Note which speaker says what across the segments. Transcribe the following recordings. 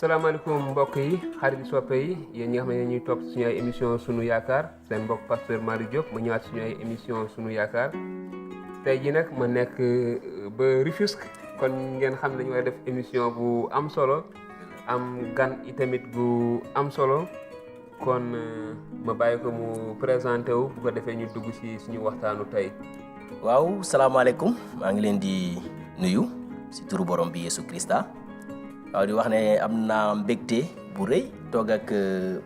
Speaker 1: salaamaaleykum mbokk yi xarit soppe yi yéen ñi nga xam ne ñuy topp suñu ay émission sunu yaakaar seen mbokk pasteur Malick Diop ma ñëwaat suñu ay émission sunu yaakaar tey ji nag ma nekk ba Rufisque kon ngeen xam ne dañu war a def émission bu am solo am gan itamit gu am solo kon ma bàyyi ko mu présenté wu bu ko defee ñu dugg ci suñu waxtaanu tey.
Speaker 2: waaw salaamaaleykum maa ngi leen di nuyu ci turu borom bi Yesu Christa waaw di wax ne am naa mbégte bu rëy toog ak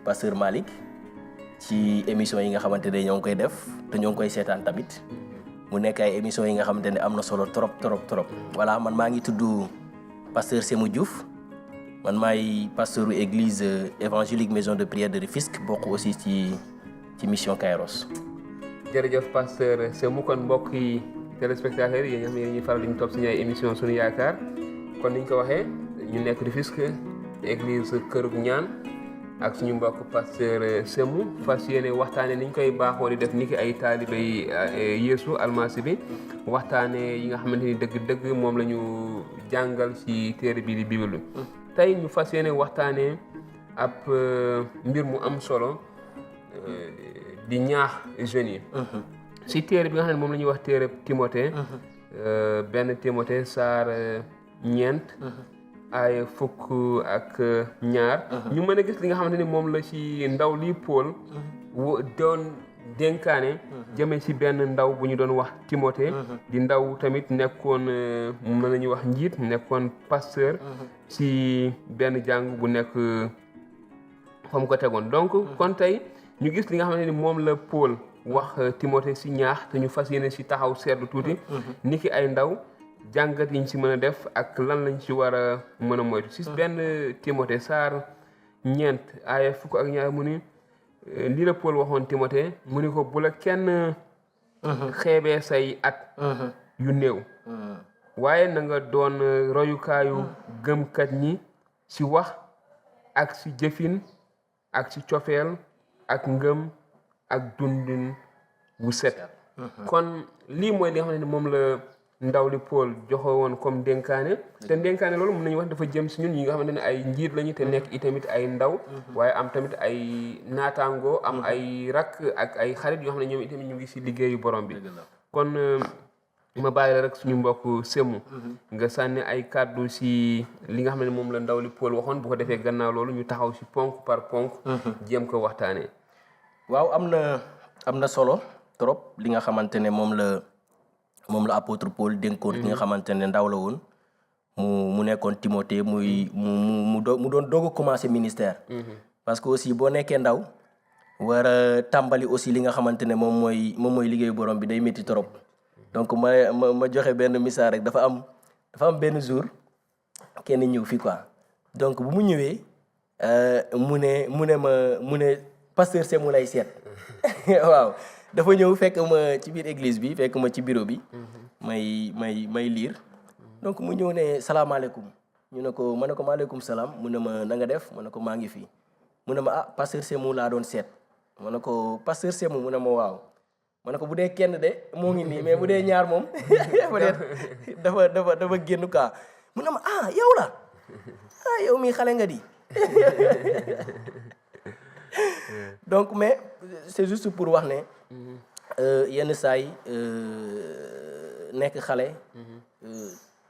Speaker 2: pasteur Malick ci émission yi nga xamante ne ñoo ngi koy def te ñoo ngi koy seetaan tamit mu nekk ay émission yi nga xamante ne am na solo trop. voilà man maa ngi tudd pasteur Sémou Diouf man maay pasteuru église évangélique maison de prière de Rufisque bokk aussi ci mission Kairos.
Speaker 1: jërëjëf pasteur Sémou kon mbokk yi téléspectateurs yi nga xam ne ñuy faral di ñu topp suñu ay émission sunu yaakaar kon niñ ko waxee ñu nekk Rufisque église Kërug Ñaan ak suñu mbokk pasteur Sémou fas yéene waxtaane niñ koy baaxoo di def niki ay taalibe yi Yeesu almasi bi waxtaane yi nga xamante ni dëgg-dëgg moom la ñu jàngal ci téere bi di Bible bi tey ñu fas yéene waxtaane ab mbir mu am solo di ñaax jeunes yi ci téere bi nga xam ne moom la ñuy wax téere Timothée benn Timothée saar ñeent ay fukk ak ñaar ñu mën a gis li nga xamante ni moom la ci ndaw lii Paul doon dénkaane jëmee ci benn ndaw bu ñu doon wax Timothée di ndaw tamit nekkoon mën nañu wax njiit nekkoon pasteur ci benn jàng bu nekk fa mu ko tegoon donc kon tey ñu gis li nga xamante ni moom la Paul wax Timothée ci ñaax te ñu fas yéene ci taxaw seetlu tuuti niki ay ndaw jàngat yiñ ci mën a def ak lan lañ ci war a mën a moytu ci benn Timothée saar ñeent aaya fukk ak ñaar mu ni lii la Paul waxoon Timothée mu ni ko bu la kenn xeebee say at yu néew waaye na nga doon royukaayu gëmkat ñi ci wax ak ci jëfin ak ci cofeel ak ngëm ak dundin wu set kon lii mooy li nga xamante ne moom la ndaw li Paul joxe woon comme dénkaane te dénkaane loolu mën nañu wax dafa jëm si ñun ñi nga xamante ne ay njiit lañu te nekk itamit ay ndaw waaye am tamit ay naataangoo am ay rakk ak ay xarit yoo xam ne ñoom itamit ñu ngi si liggéeyu borom bi kon ma bàyyi la rek suñu mbokk Sémou nga sànni ay kàddu si li nga xam ne moom la ndaw li Paul waxoon bu ko defee gannaaw loolu ñu taxaw si ponk par ponk jéem ko waxtaanee.
Speaker 2: waaw am na solo trop li nga xamante ne moom la apôtre Paul dénkoon ki nga xamante ne ndaw la woon mu nekkoon Timothée mu doon doog a commencer ministère parce que aussi boo nekkee ndaw war a tàmbali aussi li nga xamante ne moom mooy liggéeyu borom bi day métti trop donc ma joxe benn misaal rek dafa am benn jour kenn ñëw fii quoi donc bu mu ñëwee mu ne pasteur Sémou lay seet waaw dafa ñëw fekk ma ci biir église bi fekk ma ci bureau bi may lire donc mu ñëw ne salaamaaleykum ma ne ko maaleykum salaam mu ne ma na nga def ma ne ko maa ngi fii mu ne ma pasteur Sémou laa doon seet ma ne ko pasteur Sémou mu ne ma waaw ma ne ko bu dee kenn de moo ngi nii mais bu dee ñaar moom peut-être dafa génn quoi mu ne ma yow la yow mii xale nga di donc mais c'est juste pour wax ne yenn saay nekk xale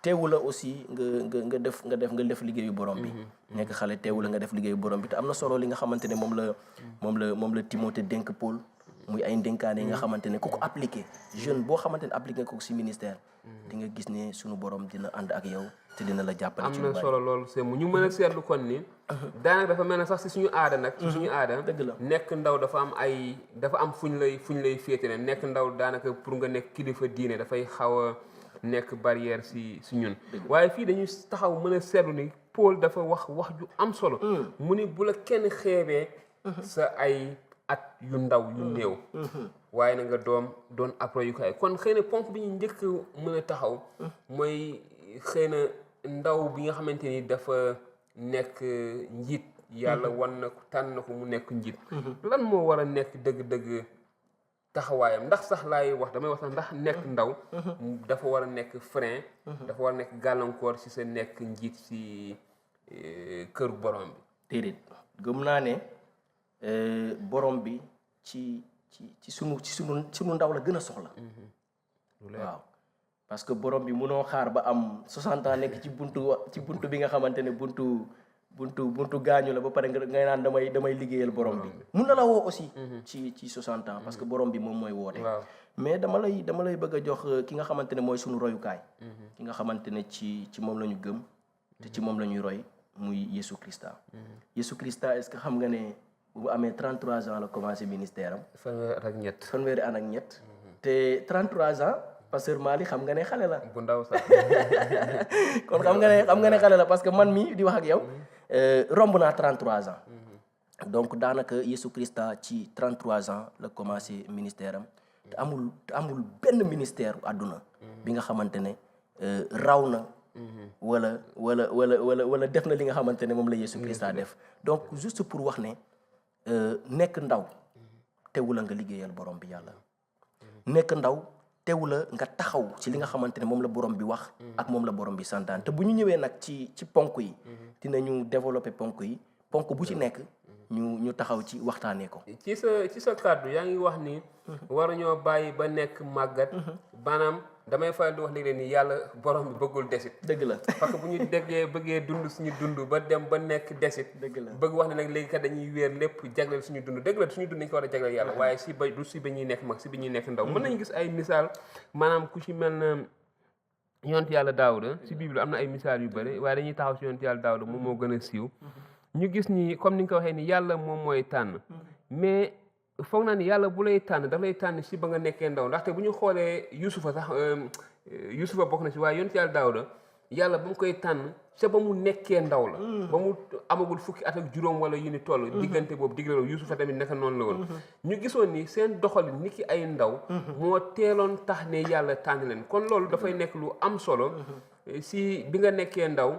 Speaker 2: teewu la aussi nga def liggéeyu borom bi nekk xale teewu la nga def liggéeyu borom bi te am na solo li nga xamante ne moom la Timothée dénk Paul muy ay dénkaane yi nga xamante ne ku ko appliqué jeune boo xamante ne appliqué ko ci ministère di nga gis ne sunu borom dina ànd ak yow te dina la jàppale ci lu bari.
Speaker 1: am na solo loolu Sémou ñu mën a seetlu kon ni daanaka dafa mel ne sax ci suñu aada nag ci suñu aada
Speaker 2: dëgg la
Speaker 1: nekk ndaw dafa am fuñ lay féetale nekk ndaw daanaka pour nga nekk kilifa diine dafay xaw a nekk barrière ci ñun waaye fii dañuy taxaw mën a seetlu ni Paul dafa wax ju am solo mu ni bu la kenn xeebee sa ay at yu ndaw yu néew waaye na nga doon ab royukaay kon xëy na ponk bi ñu njëkk mën a taxaw mooy xëy na ndaw bi nga xamante ni dafa nekk njiit yàlla wan na ko tànn na ko mu nekk njiit lan moo war a nekk dëgg-dëgg taxawaayam ndax sax laay wax damay wax sax ndax nekk ndaw dafa war a nekk frein dafa war a nekk gàllankoor ci sa nekk njiit ci kër borom bi.
Speaker 2: déedéet gëm naa ne borom bi ci sunu ndaw la gën a soxla. waaw parce que borom bi munoo xaar ba am 60 ans nekk ci buntu bi nga xamante ne buntu gaañu la ba pare ngay naan damay liggéeyal borom bi. mun na la woo aussi. ci 60 ans parce que borom bi moom mooy woote. mais dama lay bëgg a jox ki nga xamante ne mooy sunu royukaay. ki nga xamante ne ci moom la ñu gëm te ci moom la ñuy roy muy Yesu Christa. Yesu Christa est-ce que xam nga ne bu mu amee 33 ans la commencé ministère am. fanweeri at ak ñett. te 33 ans. Pasteur Malick xam nga ne xale la.
Speaker 1: bu ndaw sax.
Speaker 2: kon xam nga ne xale la parce que man mi di wax ak yow. romb naa 33 ans. donc daanaka Yesu Christa ci 33 ans la commencé ministère am. te amul benn ministère àdduna. bi nga xamante ne raw na. wala def na li nga xamante ne moom la Yesu Christa def. donc juste pour wax ne nekk ndaw teewula nga liggéeyal borom bi yàlla. nekk ndaw. teewula nga taxaw ci li nga xamante ne moom la borom bi wax ak moom la borom bi santaan te bu ñu ñëwee nag ci ponk yi dinañu développer ponk yi ponk bu ci nekk ñu taxaw ci waxtaanee ko.
Speaker 1: ci sa kàddu yaa ngi wax ni war ñoo bàyyi ba nekk màggat maanaam damay faral di wax léegi ni yàlla borom bi bëggul desit.
Speaker 2: dëgg la
Speaker 1: parce que bu ñu bëggee dund suñu dund ba dem ba nekk desit.
Speaker 2: dëgg la
Speaker 1: bëgg wax ne nag léegi kat dañuy wéer lépp jagleel suñu dund dëgg la suñu dund dañu ko war a jagleel yàlla waaye si ba ñuy nekk mag si ba ñuy nekk ndaw. mën nañu gis ay misaal maanaam ku ci mel na yonent yàlla Daawuda si Bible am na ay misaal yu bëri waaye dañuy taxaw si yonent yàlla Daawuda moom moo gën a siiw. ñu gis ni comme ni nga ko waxee ni yàlla moom mooy tànn mais foog naa ni yàlla bu lay tànn daf lay tànn si ba nga nekkee ndaw ndaxte bu ñu xoolee Yusufa bokk na si waaye yonent yàlla Daawuda yàlla ba mu koy tànn sa ba mu nekkee ndaw la ba mu amagul fukki at ak juróom wala yu ni toll diggante boobu diggante boobu Yusufa tamit naka noonu la woon ñu gisoon ni seen doxalin ni ki ay ndaw moo teeloon tax ne yàlla tànn leen kon loolu dafay nekk lu am solo si bi nga nekkee ndaw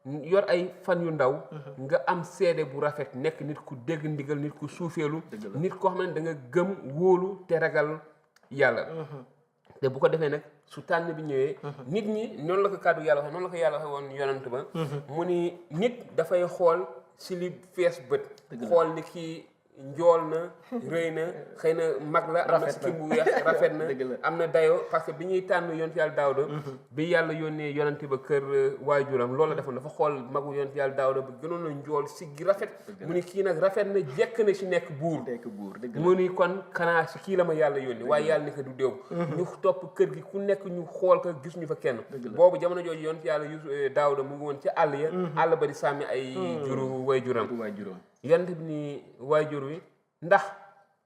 Speaker 1: yor ay fan yu ndaw nga am seede bu rafet nekk nit ku dégg ndigal nit ku suufeelu nit koo xam ne da nga gëm wóolu te ragal yàlla te bu ko defee nag su tànn bi ñëwee nit ñi noonu la ko kàddu yàlla waxe noonu la ko yàlla waxe woon yonant ba mu ni nit dafay xool si li fees bët xool ni kii njool na rëy na xëy na mag la am na sikkim bu weex rafet na am na dayoo parce que bi ñuy tànn yonent yàlla Daawuda bi yàlla yónnee yonante ba kër waajuram loolu la defoon dafa xool magu yonent yàlla Daawuda ba gënoon na njool si gi rafet mu ni kii nag rafet na jekk na si nekk buur mu ni kon xanaa si kii la ma yàlla yónni waaye yàlla ni ko du déew ñu topp kër gi ku nekk ñu xool ko gis ñu fa kenn boobu jamono jooju yonent yàlla Daawuda mu ngi woon ci àll ya àll ba di sàmmi ay juru waajuram yonent bi ni waajur wi ndax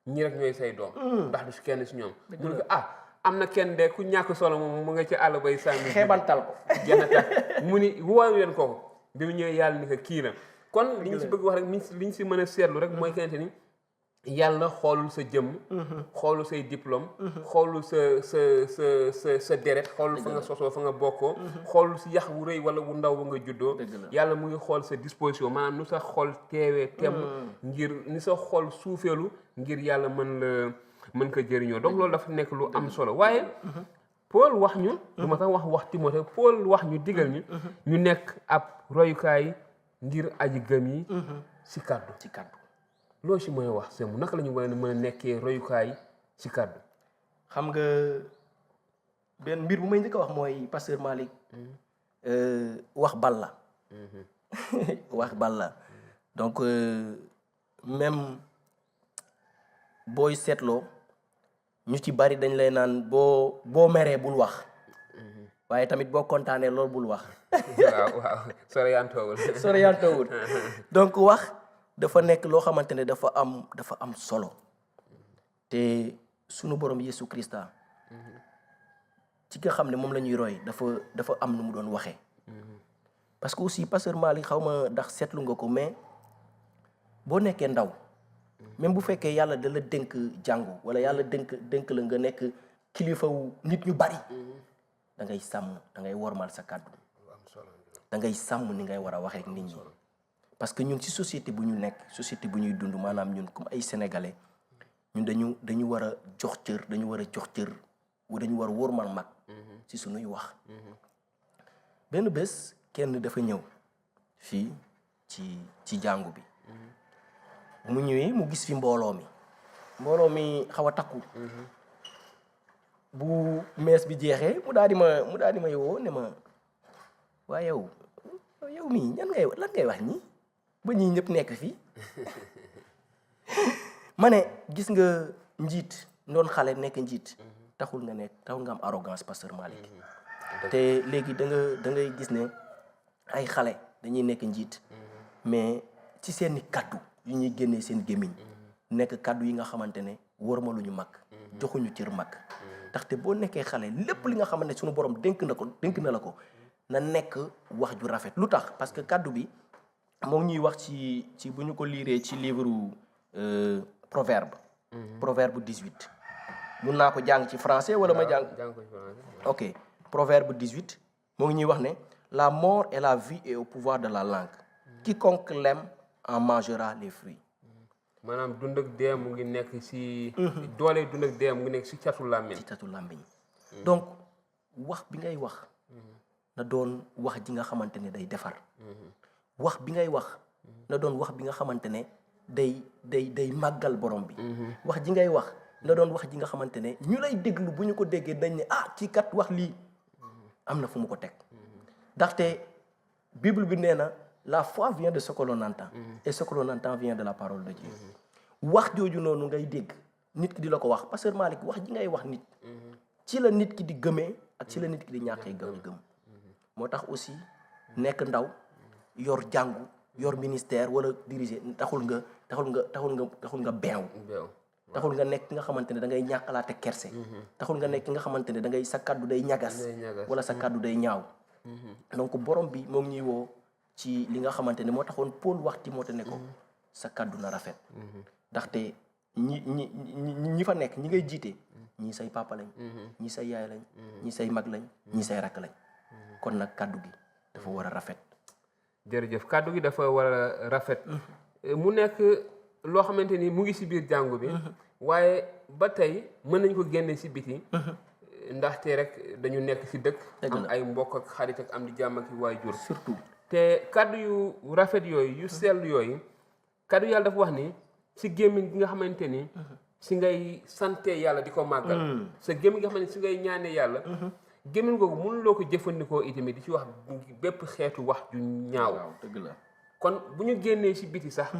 Speaker 1: ñi rek ñooy say doom ndax du si kenn si ñoom mu ne ko am na kenn de ku ñàkk solo moom mu nga ci àll bay sàmmi
Speaker 2: xeebantal ko
Speaker 1: jeex tax mu ni woowu leen kooku bi mu ñëwee yàlla ni ko kii la kon li ñu si bëgg wax rek li ñu si mën a seetlu rek mooy kente ni yàlla xoolul sa jëmm xoolul say diplôme xoolul sa deret xoolul fa nga sosoo fa nga bokkoo xoolul si yax wu rëy wala wu ndaw ba nga juddoo yàlla mu ngi xool sa disposition maanaam nu sa xol teewee temm ngir ni sa xol suufeelu ngir yàlla mën ko jëriñoo donc loolu dafa nekk lu am solo waaye Paul wax ñu du ma tax wax Timothée Paul wax ñu digal ñu nekk ab royukaay ngir aji gëm yi si kàddu loolu si mën a wax sëñ naka la ñu mën a nekkee royukaay ci kàddu.
Speaker 2: xam nga benn mbir bu may njëkk a wax mooy Pasteur Malick wax bal la. wax bal la donc même booy seetloo ñu ci bari dañ lay naan boo meree bul wax. waaye tamit boo kontaanee loolu bul wax.
Speaker 1: waaw
Speaker 2: soriyantoowul donc wax. dafa nekk loo xamante ne dafa am solo te sunu borom Yesu Christa ci nga xam ne moom la ñuy roy dafa am nu mu doon waxee parce que aussi Pasteur Malick xaw ma ndax seetlu nga ko mais boo nekkee ndaw même bu fekkee yàlla da la dénk jàngu wala yàlla dénk la nga nekk kilifawu nit ñu bari da ngay sàmm da ngay wormal sa kàddu da ngay sàmm ni ngay war a waxee ak nit ñi. parce que ñun ci société bu ñu nekk société bu ñuy dund maanaam ñun comme ay sénégalais ñun dañu war a jox cër dañu war a wóormal mag ci sunuy wax benn bés kenn dafa ñëw fii ci jàngu bi mu ñëwee mu gis fi mbooloo mi xaw a takku bu mees bi jeexee mu daal di ma woo ne ma waa yow mii lan ngay wax ñi ba ñii ñëpp nekk fii ma ne gis nga njiit ndoon xale nekk njiit taxul nga am arrogance pasteur Malick te léegi da ngay gis ne ay xale dañuy nekk njiit mais ci seeni kaddu yu ñuy génnee seen gémmiñ nekk kaddu yi nga xamante ne wërmaluñu mag joxuñu cër mag ndaxte boo nekkee xale lépp li nga xamante ne suñu borom dénk na la ko na nekk wax ju rafet lu tax parce que kaddu bi moo ngi ñuy wax ci bu ñu ko liiree ci livre proverbe 18 mun naa ko jàng ci français wala ma jàng ok proverbe 18 moo ngi ñuy wax ne la mort et la vie est au pouvoir de la langue quiconque l'aime en mangera les fruits.
Speaker 1: maanaam dund ak dee mu ngi nekk ci doole dund ak dee mu ngi nekk ci catu làmmiñ
Speaker 2: donc wax bi ngay wax na doon wax ji nga xamante ne day defar wax bi ngay wax na doon wax bi nga xamante ne day màggal borom bi wax ji ngay wax na doon wax ji nga xamante ne ñu lay déglu bu ñu ko déggee dañ ne kii kat wax lii am na fu mu ko teg ndaxte Bible bi nee na la foi vient de ce que l'on entend et ce que l'on entend vient de la parole de Dieu wax jooju noonu ngay dégg nit ki di la ko wax pasteur Malick wax ji ngay wax nit ci la nit ki di gëmee ak ci la nit ki di ñàkkee gëm moo tax aussi nekk ndaw yor jàngu yor ministère wala diriger taxul nga beew taxul nga nekk nga xamante ne da ngay ñàkkalaate kerse taxul nga nekk nga xamante ne da ngay sa kaddu day ñagas wala sa kaddu day ñaaw donc borom bi moo ngi ñuy woo ci li nga xamante ne moo taxoon Paul wax Timothée ne ko sa kaddu na rafet ndaxte ñi fa nekk ñi ngay jiite ñii say papa lañ ñii say yaay lañ ñii say mag lañ ñii say rakk lañ kon nag kaddu gi dafa war a rafet.
Speaker 1: jërëjëf kaddu gi dafa war a rafet mu nekk loo xamante ni mu ngi ci biir jàngu bi waaye ba tey mën nañ ko génne ci biti ndaxte rek dañu nekk ci dëkk am ay mbokk ak xarit ak am di jàmm ak waajur
Speaker 2: surtout
Speaker 1: te kaddu yu rafet yooyu yu sell yooyu kaddu yàlla dafa wax ni ci gémmiñ gi nga xamante ni ci ngay sante yàlla di ko màggal sa gémmiñ nga xamante ni ci ngay ñaane yàlla gémmiñ googu mënuloo ko jëfandikoo itamit di ci wax bépp xeetu wax ju ñaaw
Speaker 2: dëgg la
Speaker 1: kon bu ñu génnee ci biti sax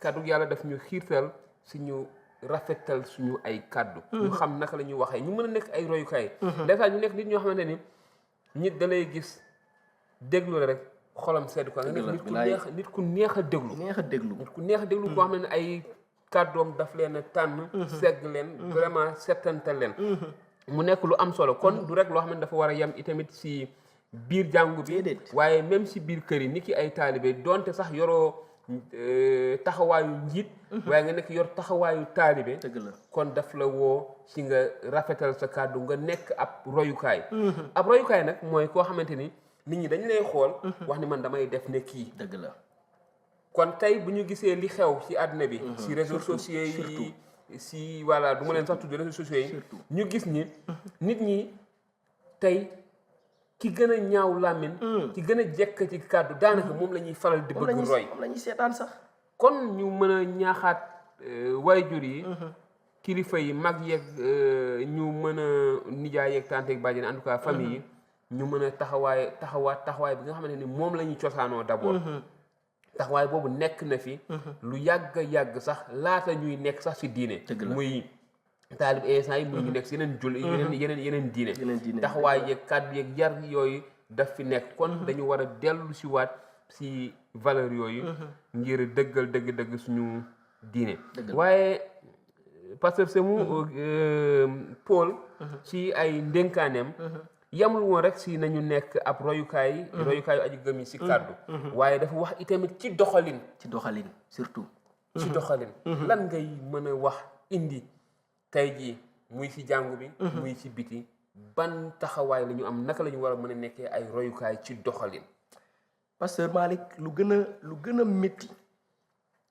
Speaker 1: kaddu yàlla daf ñu xiirtal ci ñu rafetal suñu ay kaddu ñu xam naka la ñuy waxee ñu mën a nekk ay royukaay des fois ñu nekk nit ñoo xamante ni nit da lay gis déglu la rek xolam sedd ko nga nekk nit ku neex a déglu nit ku neex a déglu koo xam ne ay kàddoom daf leen a tànn segg leen vraiment settantal leen mu nekk lu am solo kon du rek loo xam ne dafa war a yem itamit ci biir jàngu bi waaye même ci biir kër yi ni ki ay taalibe donte sax yoroo taxawaayu njiit waaye nga nekk yor taxawaayu taalibe kon daf la woo ci nga rafetal sa kàddu nga nekk ab royukaay ab royukaay nag mooy koo xamante ni nit ñi dañu lay xool wax ni man damay def ne kii
Speaker 2: dëgg la
Speaker 1: kon tey bu ñu gisee li xew ci àdduna bi ci réseaux sociaux yi ci voilà du ma leen sax tudd réseaux sociaux yi ñu gis ni nit ñi tey ki gën a ñaaw làmmiñ ki gën a jekk ci kàddu daanaka moom la ñuy faral di bëgg roy
Speaker 2: moom la ñuy seetaan sax
Speaker 1: kon ñu mën a ñaaxaat waajur yi kilifa yi mag yeeg ñu mën a nijaay yeeg tante yeeg bàjjen en tout cas famille yi ñu mën a taxawaay bi nga xamante ni moom la ñuy cosaanoo d'abord taxawaay boobu nekk na fi lu yàgg sax laata ñuy nekk sax ci diine muy taalib instant yi muy ñu nekk ci yeneen diine taxawaay yeeg kàddu yeeg yar yooyu daf fi nekk kon dañu war a dellu si waat ci valeur yooyu ngir dëggal dëgg suñu diine waaye pasteur Semou Paul ci ay ndénkaaneem yamul woon rek si nañu nekk ab royukaayu aji gëm yi si kàddu waaye dafa wax itamit ci doxalin
Speaker 2: surtout
Speaker 1: ci doxalin lan ngay mën a wax indi tey jii muy ci jàngu bi muy ci biti ban taxawaay la ñu am naka la ñu war a mën a nekkee ay royukaay ci doxalin
Speaker 2: pasteur Malick lu gën a métti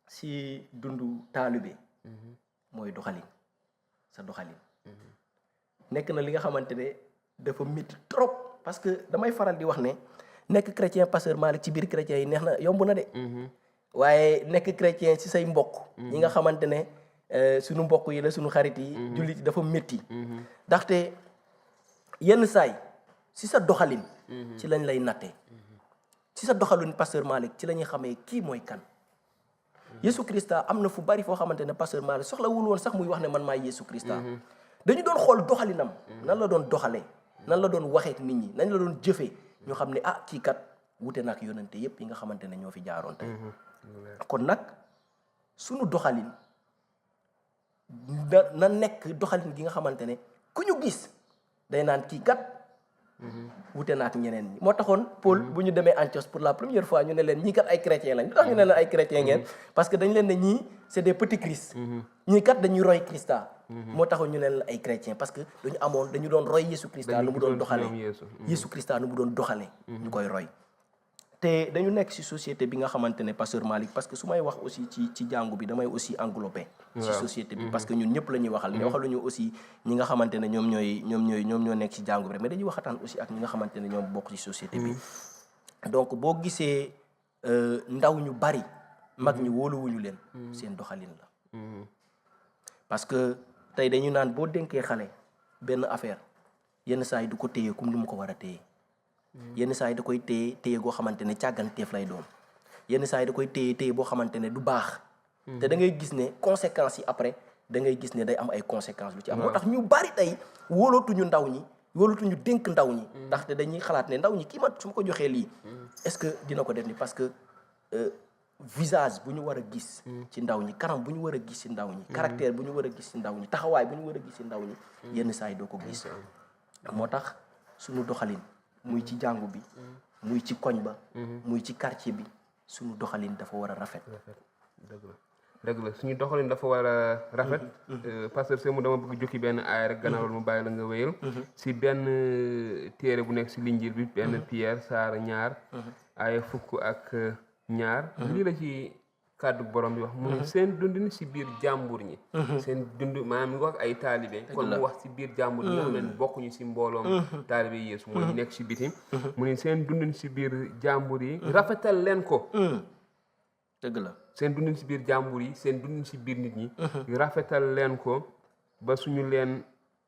Speaker 2: si dundu taalibe mooy doxalin sa doxalin nekk na li nga xamante ne dafa métti trop parce que damay faral di wax ne nekk chrétien pasteur Malick ci biir chrétien yi neex na yomb na de waaye nekk chrétien ci say mbokk ñi nga xamante ne suñu mbokk yi la suñu xarit yi jullit yi dafa métti ndaxte yenn saay si sa doxalin ci lañ lay nattee ci sa doxalin pasteur Malick ci la ñuy xamee kii mooy kan Yesu Christa am na fu bari foo xamante ne pasteur Malick soxlawul woon sax muy wax ne man maay Yesu Christa dañu doon xool doxalinam nan la doon doxalee nan la doon waxee ak nit ñi nan la doon jëfee ñu xam ne kii kat wute nag yonente yépp yi nga xamante ne ñoo fi jaaroon tey kon nag sunu doxalin na nekk doxalin gi nga xamante ne ku ñu gis day naan kii kat wute na ak ñeneen ñi moo taxoon Paul bu ñu demee Antioche pour la première fois ñu ne leen ñii kat ay chrétiens lañ lu tax ñu ne leen ay chrétiens ngeen parce que dañ leen ne ñii c'est des petits Christ ñii kat dañuy roy Christa moo taxoon ñu ne leen ay chrétiens parce que dañu doon roy Yesu Christa nu mu doon doxalee Yesu Christa nu mu doon doxalee ñu koy roy te dañu nekk ci société bi nga xamante ne pasteur Malick parce que su may wax aussi ci jàngu bi damay aussi englobé ci société bi parce que ñun ñëpp la ñuy waxal mais waxaluñu aussi ñi nga xamante ne ñoom ñoo nekk ci jàngu bi rek mais dañuy waxataan aussi ak ñi nga xamante ne ñoom bokk ci société bi donc boo gisee ndaw ñu bari mag ñi wóoluwuñu leen seen doxalin la parce que tey dañu naan boo dénkee xale benn affaire yenn saa yi du ko téye comme ni mu ko war a téye yenn saa yi da koy téye goo xamante ne càgganteef lay doon yenn saa yi da koy téye boo xamante ne du baax te da ngay gis ne conséquences yi après da ngay gis ne day am ay conséquences lu ci am moo tax ñu bari tey wóolootuñu ndaw ñi wóolootuñu dénk ndaw ñi ndaxte dañuy xalaat ne ndaw ñi kii man su ma ko joxee lii est-ce que dina ko def ni parce que visage bu ñu war a gis ci ndaw ñi kanam bu ñu war a gis ci ndaw ñi caractère bu ñu war a gis ci ndaw ñi taxawaay bu ñu war a gis ci ndaw ñi yenn saa yi doo ko gis moo tax suñu doxalin muy ci jàngu bi muy ci koñ ba muy ci quartier bi suñu doxalin dafa war a rafet
Speaker 1: dëgg la suñu doxalin dafa war a rafet pasteur Sémou dama bëgg jukki benn aaya rek gannaaw loolu mu bàyyi la nga wéyal si benn téere bu nekk si linjiil bi benn Pierre saar 2 aaya 12 ak 2 lii la ci kàddu borom bi wax mu ne seen dundin si biir jàmbur ñi seen dund maanaam mi ngi wax ay taalibe kon mu wax si biir jàmbur ñi nga xam ne bokkuñu si mbooloom taalibe Yeesu mooy nekk si biti mu ne seen dundin si biir jàmbur yi rafetal leen ko
Speaker 2: dëgg la
Speaker 1: seen dundin si biir jàmbur yi seen dundin si biir nit ñi rafetal leen ko ba suñu leen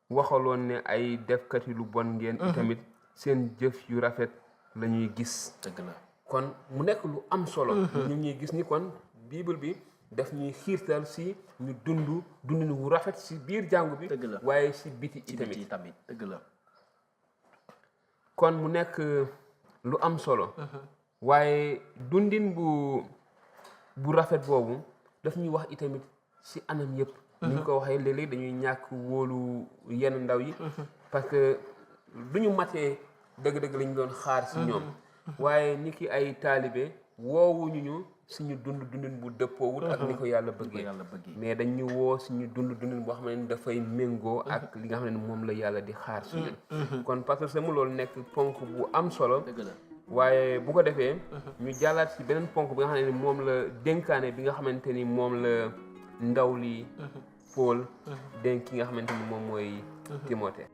Speaker 1: waxaloon ne ay defkati lu bon ngeen tamit seen jëf yu rafet la ñuy gis
Speaker 2: dëgg la
Speaker 1: kon mu nekk lu am solo ñu ñuy gis ni kon bible bi daf ñuy xiirtal si ñu dundin wu rafet si biir jàngu bi
Speaker 2: dëgg la
Speaker 1: waaye si biti
Speaker 2: tamit dëgg la
Speaker 1: kon mu nekk lu am solo waaye dundin bu rafet boobu daf ñuy wax itamit si anam yëpp ni ñu ko waxee léeg-léeg dañuy ñàkk wóolu yenn ndaw yi parce que duñu matee dëgg-dëgg lañu doon xaar si ñoom waaye ni ki ay taalibe woowuñu ñu suñu dundin bu dëppoowut ak ni ko yàlla bëggee mais dañu woo suñu dundin boo xam ne dafay méngoo ak li nga xam ne moom la yàlla di xaar si ñun kon parce que sama loolu nekk ponk bu am solo waaye bu ko defee ñu jàllaat si beneen ponk bi nga xam ne moom la dénkaane bi nga xamante ni moom la ndaw li Paul dénk ki nga xamante ni moom mooy Timothée